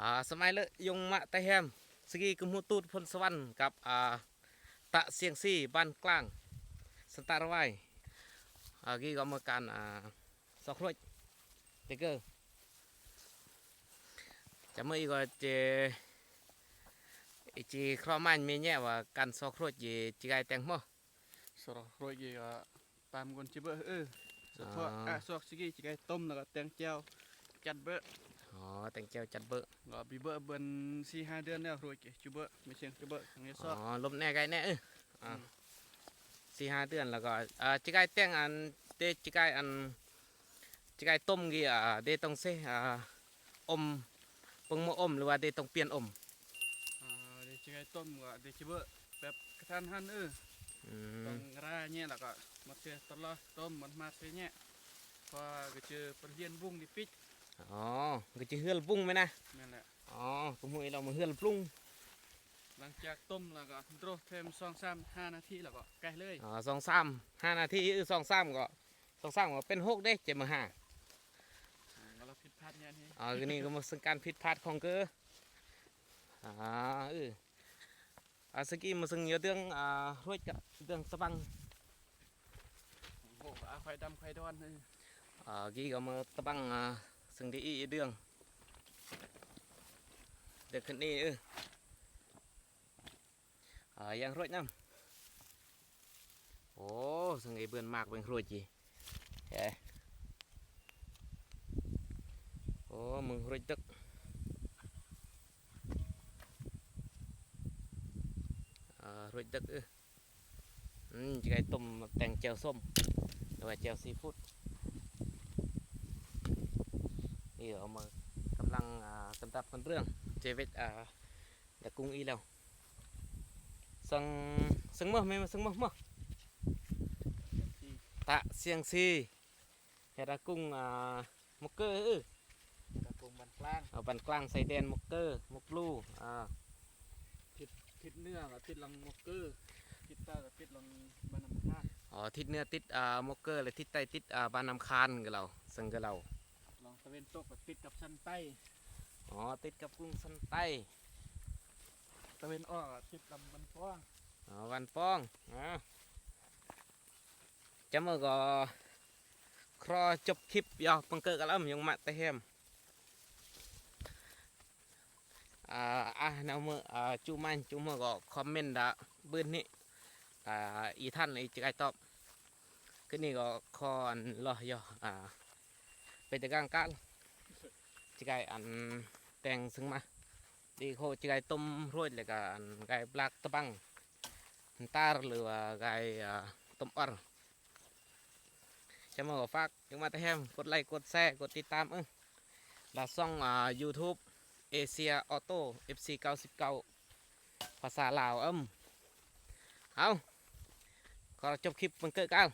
ອາ ສະໄໝເລີ ຍົງມະຕະແຮມ ສະກີກຶມຮູຕູດພົນສະຫວັນ ກັບ ອາ ຕະຊຽງຊີ ບ້ານກລາງ ສັນຕະລະວາຍ ອາ ກີກະເມີການ ອາ ຊອກໂຮດ ເຕເກີ ຈະເມີອີກກໍເຈ ອີຈີຄຣອມານເມແຍະວ່າການຊອກໂຮດເຈ ຈີກາຍແຕງເມີ ສອກໂຮດເຈກໍ ປາມກົນຈິເບີ ເອີ ສະເພາະ ອໍ ອາ ຊອກສະກີຈີກາຍຕົ້ມ ແລ້ວກໍແຕງແຈ່ວຈັດເບີ ອໍ ແຕງແຈ່ວຈັດເບີ ກໍບີເບີເບິ່ນສີ່ຫ້າເດືອນແລ້ວ ໂຮດເຈຈິເບີ ມີຊຽງຈິເບີ ຍັງຈະຊອກ ອໍ ລົມແນ່ໄກແນ່ ເອີ ອືມ ສີ່ຫ້າເດືອນ ແລ້ວກໍ ອາ ຈີກາຍແຕງອັນ ເຕ ຈີກາຍອັນ ຈີກາຍຕົ້ມກີ ອາ ເດຕ້ອງເຊ ອາ ອົມ ເບິ່ງໝໍອົມ ຫຼືວ່າເດຕ້ອງປ່ຽນອົມ? ອາ ເດຈີກາຍຕົ້ມກໍເດຈິເບີ ແບບກະທັນຫັນ ເອີ ອືມ ຕ້ອງຣາແຍະ ແລ້ວກໍມາເຊຕະຫຼອດ ຕົ້ມມັນມາເຊແຍະ ເພາະວ່າກະຈື່ປະລຽນບຸ້ງນີ້ປິດ ອໍ ກະຈື່ເຮືອລະບຸ້ງແມ່ນນະ? ແມ່ນແຫຼະ ອໍ ກະໝູ່ອີ່ລາວມາເຮືອລະບຸ້ງ ຫຼັງຈາກຕົ້ມແລ້ວກໍໂດຣແທມສອງສາມຫ້ານາທີ ແລ້ວກໍໄກເລີຍ ອໍ ສອງສາມຫ້ານາທີ ເອີ ສອງສາມກໍ ສອງສາມກໍເປັນຫົກເດ້ ເຈມາຫາ ອາ ກໍລະຜິດພາດແຍະນີ້ ອາ ນີ້ກໍມາເຊິ່ງການຜິດພາດຂອງເກີ ອາ ເອີ ອາ ສະກີມາເຊິ່ງເລື່ອງ ອາ ຫ້ວຍກະເລື່ອງຕະບັງ ໂອ້ ອາ ຄວາຍດຳຄວາຍດອນ ອາ ກີກະມາຕະບັງ ອາ ເຊິ່ງດີອີເລື່ອງ ເລື່ອງຂຶ້ນນີ້ ເອີ ອາ ຢ່າງໂຮດນຳ ໂອ້ ສັງເກດເບິ່ງໝາກເບິ່ງໂຮດຈີ ເອີ ໂອ້ ມຶງໂຮດຕຶກ ອາ ໂຮດຕຶກ ເອີ ອືມ ຈີກາຍຕົ້ມແຕງແຈ່ວສົ້ມ ຫຼືວ່າແຈ່ວຊີຟູດ ນີ້ເອົາມາກຳລັງ ອາ ກຳດັບກັນເລື່ອງ ເຈເວັດ ອາ ດາກຸງອີ່ແລ້ວ ເຊິ່ງ ເຊິ່ງເມີ ແມ່ນເຊິ່ງເມີ ເມີ ຕະຊຽງຊີ ເຮັດດາກຸງ ອາ ມົກເກີ ເອີ ດາກຸງບ້ານກລາງ ເອົາບ້ານກລາງ ຊາຍແດນມົກເກີ ມົກບລູ ອາ ທິດ ທິດເໜືອກໍທິດຫຼັງມົກເກີ ທິດໃຕ້ກໍຕິດຫຼັງບ້ານນ້ຳຄານ ອໍ ທິດເໜືອຕິດ ອາ ມົກເກີ ແລະ ທິດໃຕ້ຕິດ ອາ ບ້ານນ້ຳຄານ ກະເລົ່າ ເຊິ່ງກະເລົ່າ ຫຼັງຕາເວັນຕົກກໍຕິດກັບຊັນໃຕ້ ອໍ ຕິດກັບກຸງຊັນໃຕ້ ຕາເວັນອອກກໍຕິດລຳບ້ານປ້ອງ ອໍ ບ້ານປ້ອງ ອາ ຈະເມີກໍຂໍຈົບຄລິບ ຢາວ ບັງເກີກະລຳ ຍົງມະຕະແຮມ ອາ ອາ ແນວເມີ ອາ ຈູມາ ຈູເມີກໍຄອມເມັນດາບືນນີ້ ອາ ອີ່ທ່ານ ອີ່ຈະກາຍຕອບ ຄືນີ້ກໍຂໍອັນລໍຢໍ ອາ ເປັນຕະກາງການ ຈະກາຍອັນແຕງເຊິ່ງມາ ດີໂຄຈະກາຍຕົ້ມໂຮດ ແລ້ວກະອັນກາຍບລັກຕະບັງ ອັນຕາ ຫຼືວ່າກາຍ ອາ ຕົ້ມອອນ ຈະມາຝາກ ຢາກມາແຕ່ແຮມ ກົດໄລ ກົດແຊ ກົດຕິດຕາມ ເອີ ລະຊ່ອງ ອາ ຢູທູບ ເອເຊຍອໍໂຕ້ ເອັບຊີເກົ້າສິບເກົ້າ ພາສາລາວ ເອີ ເອົາ ຂໍຈົບຄລິບ ບັງເກີການ